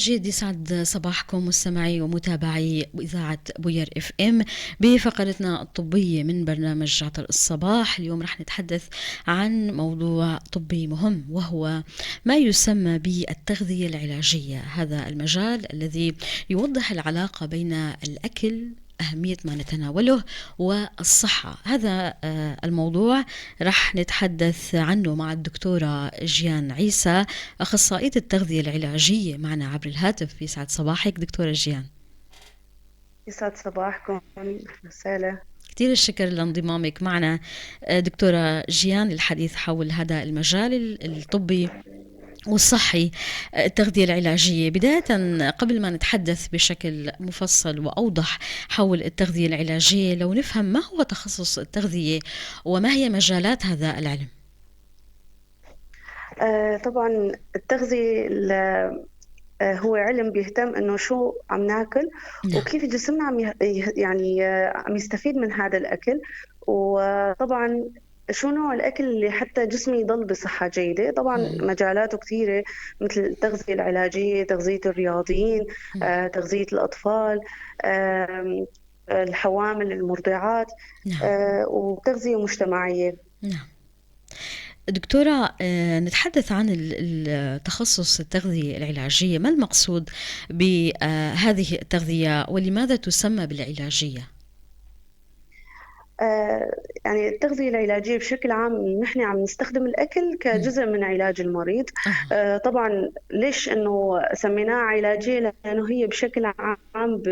مجيد، يسعد صباحكم مستمعي ومتابعي إذاعة بوير اف ام بفقرتنا الطبية من برنامج عطر الصباح. اليوم رح نتحدث عن موضوع طبي مهم وهو ما يسمى بالتغذية العلاجية، هذا المجال الذي يوضح العلاقة بين الأكل، أهمية ما نتناوله، والصحة. هذا الموضوع رح نتحدث عنه مع الدكتورة جيان عيسى، أخصائية التغذية العلاجية، معنا عبر الهاتف. يسعد صباحك دكتورة جيان. يسعد صباحكم، وسهلا. كثير الشكر لانضمامك معنا دكتورة جيان للحديث حول هذا المجال الطبي والصحي، التغذية العلاجية. بداية، قبل ما نتحدث بشكل مفصل وأوضح حول التغذية العلاجية، لو نفهم ما هو تخصص التغذية وما هي مجالات هذا العلم؟ طبعا التغذية هو علم بيهتم انه شو عم ناكل وكيف جسمنا عم يعني عم يستفيد من هذا الاكل، وطبعا شو نوع الأكل اللي حتى جسمي يضل بصحة جيدة. طبعا مجالاته كثيرة مثل التغذية العلاجية، تغذية الرياضيين، تغذية الأطفال، الحوامل، المرضعات، وتغذية مجتمعية. نعم دكتورة، نتحدث عن التخصص التغذية العلاجية، ما المقصود بهذه التغذية ولماذا تسمى بالعلاجية؟ يعني التغذية العلاجية بشكل عام نحن عم نستخدم الأكل كجزء من علاج المريض. طبعا ليش إنه سميناها علاجية؟ لأنه هي بشكل عام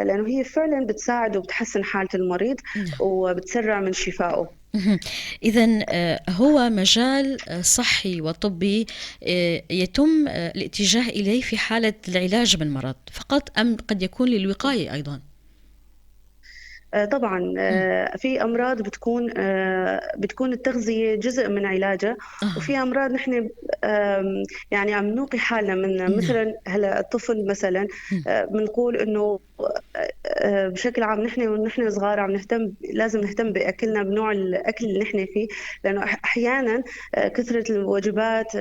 لأنه هي فعلا بتساعد وبتحسن حالة المريض وبتسرع من شفائه. إذا هو مجال صحي وطبي يتم الاتجاه إليه في حالة العلاج من مرض فقط، أم قد يكون للوقاية أيضا؟ طبعا في امراض بتكون التغذية جزء من علاجها، وفي امراض نحن يعني عم نوقي حالنا منها. مثلا هلا الطفل مثلا بنقول انه بشكل عام نحن ونحن صغار عم نهتم، لازم نهتم باكلنا، بنوع الاكل اللي نحن فيه، لانه احيانا كثرة الوجبات،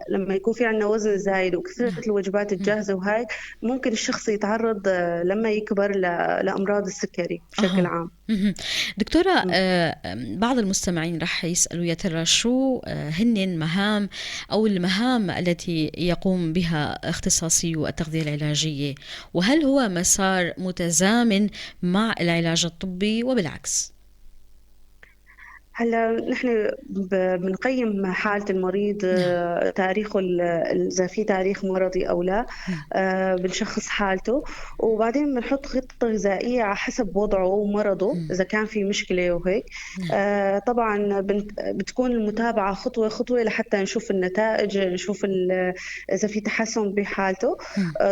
لما يكون في عندنا وزن زايد وكثرة الوجبات الجاهزة وهاي، ممكن الشخص يتعرض لما يكبر لامراض السكري بشكل عام. دكتورة، بعض المستمعين رح يسألوا يا ترى شو هن المهام أو المهام التي يقوم بها اختصاصي التغذية العلاجية، وهل هو مسار متزامن مع العلاج الطبي وبالعكس؟ هلا نحن بنقيم حالة المريض، تاريخه، إذا في تاريخ مرضي أو لا، بنشخص حالته وبعدين بنحط خطة غذائية على حسب وضعه ومرضه، إذا كان في مشكلة وهيك. طبعا بتكون المتابعة خطوة خطوة لحتى نشوف النتائج، نشوف إذا في تحسن بحالته.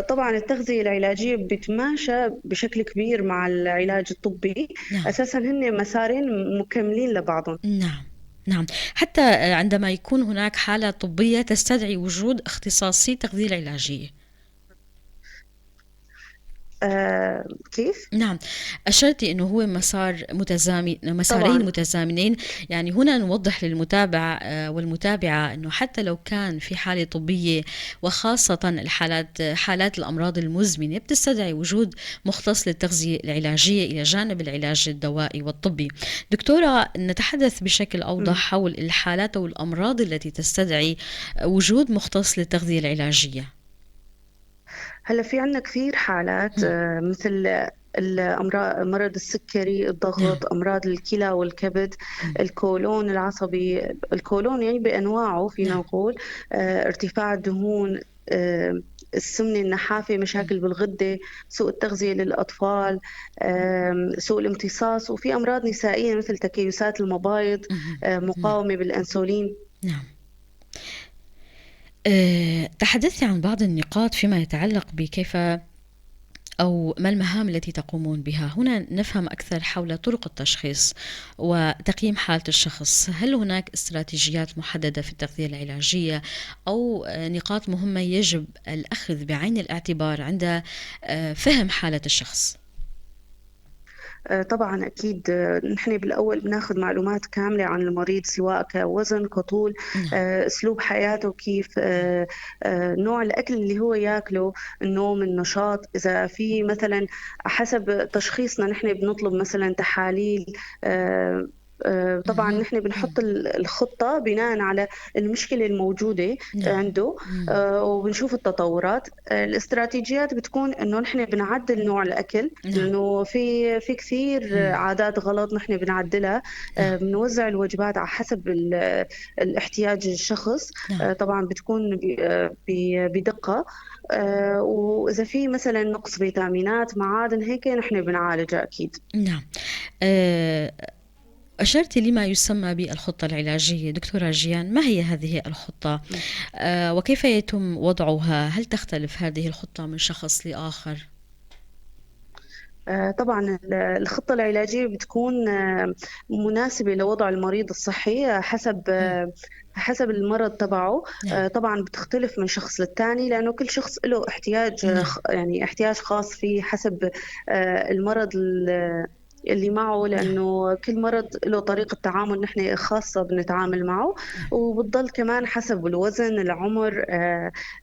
طبعا التغذية العلاجية بتماشى بشكل كبير مع العلاج الطبي. أساسا هن مسارين مكملين لبعضهم. نعم، حتى عندما يكون هناك حالة طبية تستدعي وجود اختصاصي تغذية العلاجية. كيف؟ نعم، أشرتي أنه هو مسار متزامن، مسارين متزامنين. يعني هنا نوضح للمتابع والمتابعة أنه حتى لو كان في حالة طبية، وخاصة حالات الأمراض المزمنة، بتستدعي وجود مختص للتغذية العلاجية إلى جانب العلاج الدوائي والطبي. دكتورة، نتحدث بشكل أوضح حول الحالات والأمراض التي تستدعي وجود مختص للتغذية العلاجية. هلا في عندنا كثير حالات، مثل الأمراض، مرض السكري، الضغط، أمراض الكلى والكبد، الكولون العصبي، الكولون يعني بأنواعه فينا نقول، ارتفاع الدهون، السمنة، النحافة، مشاكل بالغدة، سوء التغذية للأطفال، سوء الامتصاص، وفي أمراض نسائية مثل تكيسات المبايض، مقاومة بالأنسولين. تحدثت عن بعض النقاط فيما يتعلق بكيف أو ما المهام التي تقومون بها. هنا نفهم أكثر حول طرق التشخيص وتقييم حالة الشخص. هل هناك استراتيجيات محددة في التغذية العلاجية أو نقاط مهمة يجب الأخذ بعين الاعتبار عند فهم حالة الشخص؟ طبعا أكيد، نحن بالأول بناخذ معلومات كاملة عن المريض، سواء كوزن، كطول، أسلوب حياته كيف، نوع الأكل اللي هو ياكله، النوم، النشاط. إذا في مثلا حسب تشخيصنا نحن بنطلب مثلا تحاليل. طبعا نحن بنحط الخطة بناء على المشكلة الموجودة عنده، وبنشوف التطورات. الاستراتيجيات بتكون انه نحن بنعدل نوع الاكل، لانه في كثير عادات غلط نحن بنعدلها. بنوزع الوجبات على حسب الاحتياج الشخص. طبعا بتكون بدقة. وإذا في مثلا نقص فيتامينات، معادن، هيك نحن بنعالجها أكيد. نعم. أشرت لما يسمى بالخطة العلاجية دكتورة جيان، ما هي هذه الخطة؟ وكيف يتم وضعها؟ هل تختلف هذه الخطة من شخص لآخر؟ طبعا الخطة العلاجية بتكون مناسبة لوضع المريض الصحي حسب المرض تبعه. طبعا بتختلف من شخص للتاني، لأنه كل شخص له احتياج، يعني احتياج خاص فيه حسب المرض اللي معه، لأنه كل مرض له طريقة تعامل نحن خاصة بنتعامل معه. وبتضل كمان حسب الوزن، العمر،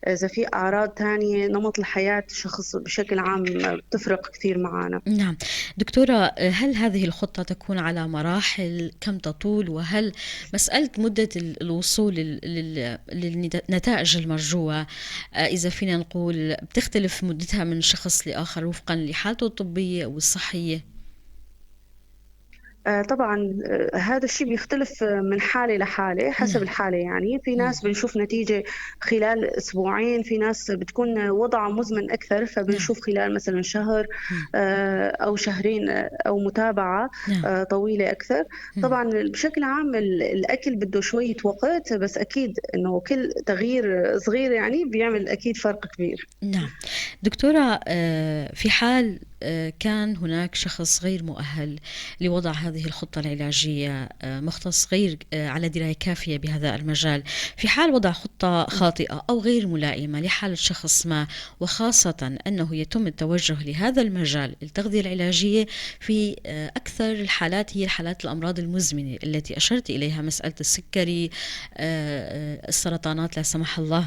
إذا في أعراض تانية، نمط الحياة الشخص بشكل عام بتفرق كثير معنا. نعم دكتورة، هل هذه الخطة تكون على مراحل؟ كم تطول؟ وهل مسألة مدة الوصول للنتائج المرجوة، إذا فينا نقول بتختلف مدتها من شخص لآخر وفقا لحالته الطبية والصحية؟ طبعا، هذا الشيء بيختلف من حالة لحالة حسب الحالة. يعني في ناس بنشوف نتيجة خلال أسبوعين، في ناس بتكون وضعها مزمن أكثر فبنشوف خلال مثلا شهر أو شهرين، أو متابعة طويلة أكثر. طبعا بشكل عام الأكل بده شوية وقت، بس أكيد أنه كل تغيير صغير يعني بيعمل أكيد فرق كبير. نعم دكتورة، في حال كان هناك شخص غير مؤهل لوضع هذه الخطة العلاجية، مختص غير على دراية كافية بهذا المجال، في حال وضع خطة خاطئة أو غير ملائمة لحالة شخص ما، وخاصة أنه يتم التوجه لهذا المجال التغذية العلاجية في أكثر الحالات هي حالات الأمراض المزمنة التي أشرت إليها، مسألة السكري، السرطانات لا سمح الله،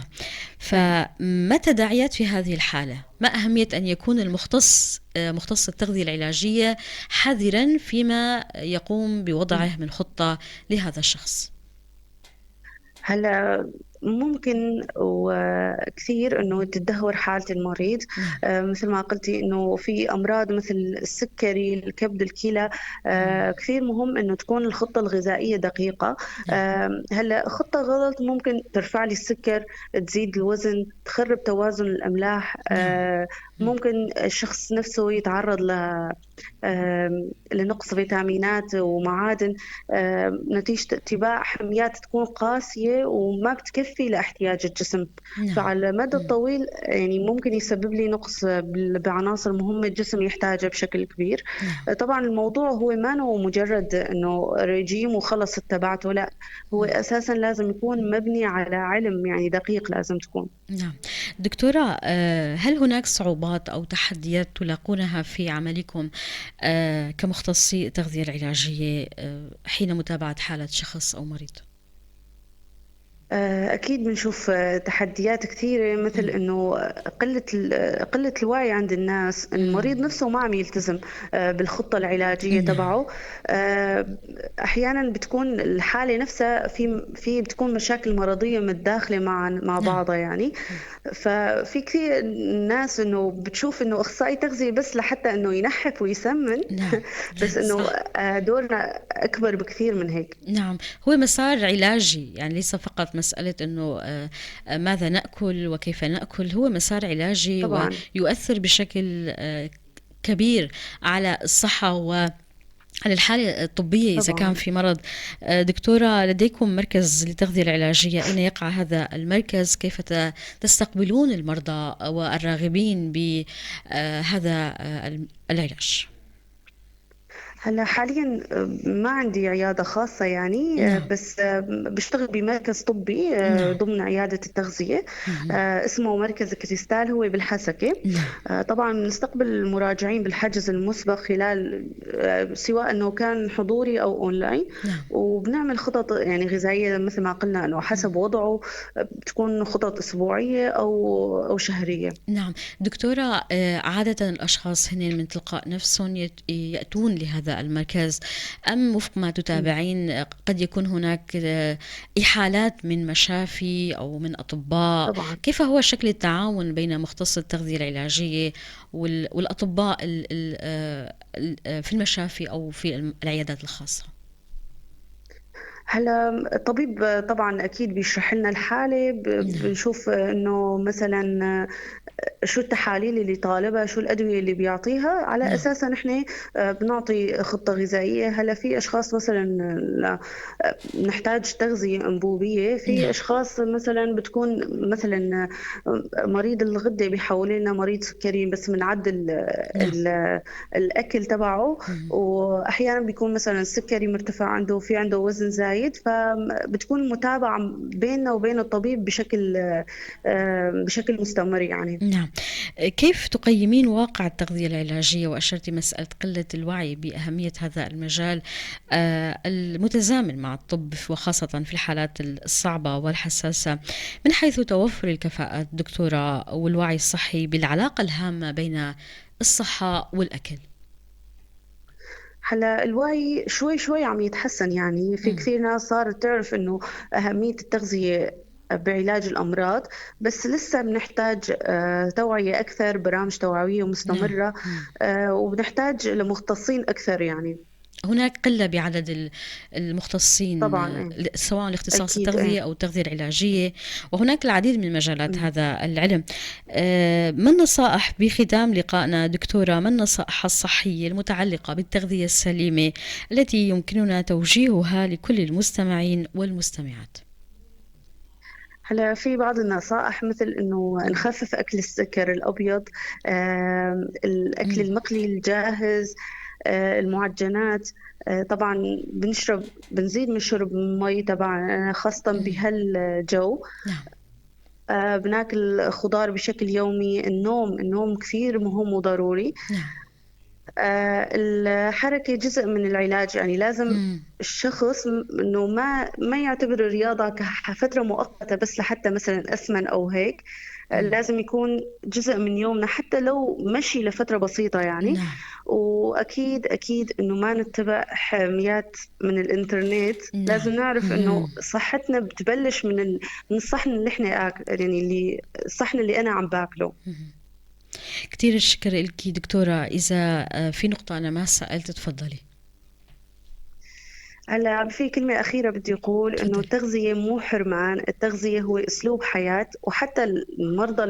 فما التداعيات في هذه الحالة؟ ما أهمية أن يكون المختص، مختص التغذية العلاجية حذرا فيما يقوم بوضعه من خطة لهذا الشخص؟ هلا ممكن وكثير انه تدهور حالة المريض. مثل ما قلتي انه في امراض مثل السكري، الكبد، الكلى، كثير مهم انه تكون الخطة الغذائية دقيقة. هلا خطة غلط ممكن ترفع لي السكر، تزيد الوزن، تخرب توازن الاملاح. ممكن الشخص نفسه يتعرض لنقص فيتامينات ومعادن، نتيجة اتباع حميات تكون قاسية وما بتكفي لاحتياج الجسم. فعلى المدى الطويل يعني ممكن يسبب لي نقص بعناصر مهمة الجسم يحتاجها بشكل كبير. طبعا الموضوع هو ما هو مجرد انه رجيم وخلص اتبعته، لا، هو اساسا لازم يكون مبني على علم يعني دقيق لازم تكون. نعم دكتورة، هل هناك صعوبات أو تحديات تلاقونها في عملكم كمختصي التغذية العلاجية حين متابعة حالة شخص أو مريض؟ أكيد بنشوف تحديات كثيرة، مثل إنه قلة الوعي عند الناس، المريض نفسه ما عم يلتزم بالخطة العلاجية تبعه. أحيانا بتكون الحالة نفسها في بتكون مشاكل مرضية متداخلة مع بعضها يعني. ففي كثير ناس إنه بتشوف إنه أخصائي تغذية بس لحتى إنه ينحف ويسمن. بس إنه دورنا أكبر بكثير من هيك. نعم، هو مسار علاجي، يعني ليس فقط مسألة أنه ماذا نأكل وكيف نأكل، هو مسار علاجي طبعاً. ويؤثر بشكل كبير على الصحة وعلى الحالة الطبية إذا كان في مرض. دكتورة، لديكم مركز للتغذية العلاجية، أين يقع هذا المركز؟ كيف تستقبلون المرضى والراغبين بهذا العلاج؟ هلا حاليا ما عندي عيادة خاصة يعني. نعم. بس بشتغل بمركز طبي نعم. ضمن عيادة التغذية. اسمه مركز كريستال، هو بالحسكة. طبعا بنستقبل المراجعين بالحجز المسبق خلال سواء انه كان حضوري او اونلاين. وبنعمل خطط يعني غذائية مثل ما قلنا انه حسب وضعه، بتكون خطط اسبوعية او شهرية. نعم دكتورة، عادة الاشخاص هن من تلقاء نفسهم يأتون لهذا المركز، أم وفق ما تتابعين قد يكون هناك إحالات من مشافي أو من أطباء؟ طبعا. كيف هو شكل التعاون بين مختص التغذية العلاجية والأطباء في المشافي أو في العيادات الخاصة؟ هلا الطبيب طبعا اكيد بيشرح لنا الحاله، بنشوف انه مثلا شو التحاليل اللي طالبها، شو الادويه اللي بيعطيها، على اساسها نحن بنعطي خطه غذائيه. هلا في اشخاص مثلا نحتاج تغذيه انبوبيه، في اشخاص مثلا بتكون مثلا مريض الغده بيحول لنا مريض سكري، بس بنعدل الاكل تبعه، واحيانا بيكون مثلا السكري مرتفع عنده، في عنده وزن زايد، فبتكون متابعه بيننا وبين الطبيب بشكل مستمر يعني. نعم. كيف تقيمين واقع التغذية العلاجية؟ وأشرتي مسألة قلة الوعي بأهمية هذا المجال المتزامن مع الطب، وخاصة في الحالات الصعبة والحساسة، من حيث توفر الكفاءات دكتورة والوعي الصحي بالعلاقة الهامة بين الصحة والأكل. هلا الوعي شوي شوي عم يتحسن يعني، في كثير ناس صارت تعرف إنه أهمية التغذية بعلاج الأمراض، بس لسه بنحتاج توعية أكثر، برامج توعوية مستمرة، وبنحتاج لمختصين أكثر يعني. هناك قلة بعدد المختصين طبعاً، سواء لاختصاص التغذية أو التغذية العلاجية، وهناك العديد من مجالات هذا العلم. ما النصائح بختام لقائنا دكتورة، ما النصائح الصحية المتعلقة بالتغذية السليمة التي يمكننا توجيهها لكل المستمعين والمستمعات؟ هلا في بعض النصائح، مثل إنه نخفف أكل السكر الأبيض، الأكل المقلي الجاهز، المعجنات، طبعا بنزيد من شرب المي تبعنا خاصة بهالجو. بناكل خضار بشكل يومي، النوم كثير مهم وضروري. الحركة جزء من العلاج يعني، لازم الشخص إنه ما يعتبر الرياضة كفترة مؤقتة بس لحتى مثلا أسمن أو هيك، لازم يكون جزء من يومنا حتى لو مشي لفترة بسيطة يعني. وأكيد أكيد إنه ما نتبع حميات من الإنترنت. لازم نعرف إنه صحتنا بتبلش من الصحن اللي إحنا يعني اللي الصحن اللي أنا عم باكله. كثير الشكر لك دكتورة. إذا في نقطة أنا ما سألت تفضلي. هلا في كلمة أخيرة بدي أقول، إنه التغذية مو حرمان، التغذية هو أسلوب حياة، وحتى المرضى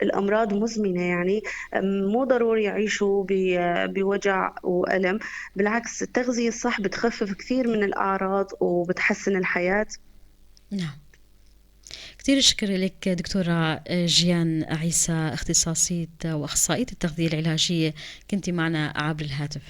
الأمراض مزمنة يعني مو ضروري يعيشوا بوجع وألم، بالعكس التغذية الصح بتخفف كثير من الأعراض وبتحسن الحياة. نعم. كثير الشكر لك دكتورة جيان عيسى، اختصاصية وأخصائية التغذية العلاجية، كنت معنا عبر الهاتف.